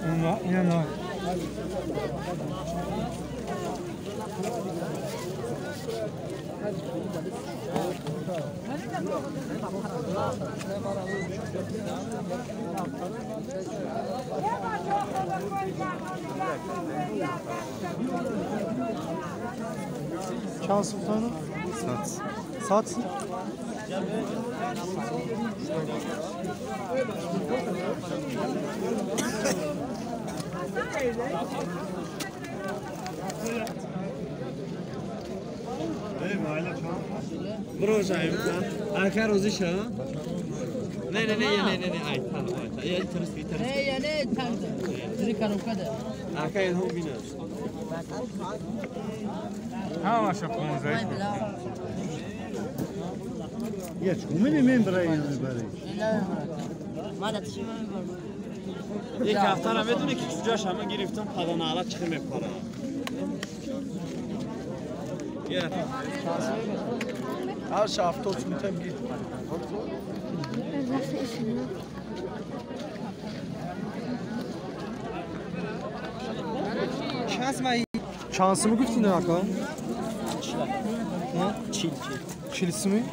Ина Чанд султана? Сад. Сад? برو جایمتان آخر روزش ها نه نه نه نه نه نه آی تا آی یا ترس بی ترس نه یا نه تنگ زری کارو کده آخر هم بیناس ها ماشا 15 یا چگونه من برای برای ما داشتیم یک هفته را میدونی که کجاش همه گرفتم پدانالا چه میپره هر شب تو میتونم گیر Şansımı güftün ne Hakan? Çil. Çilisi mi?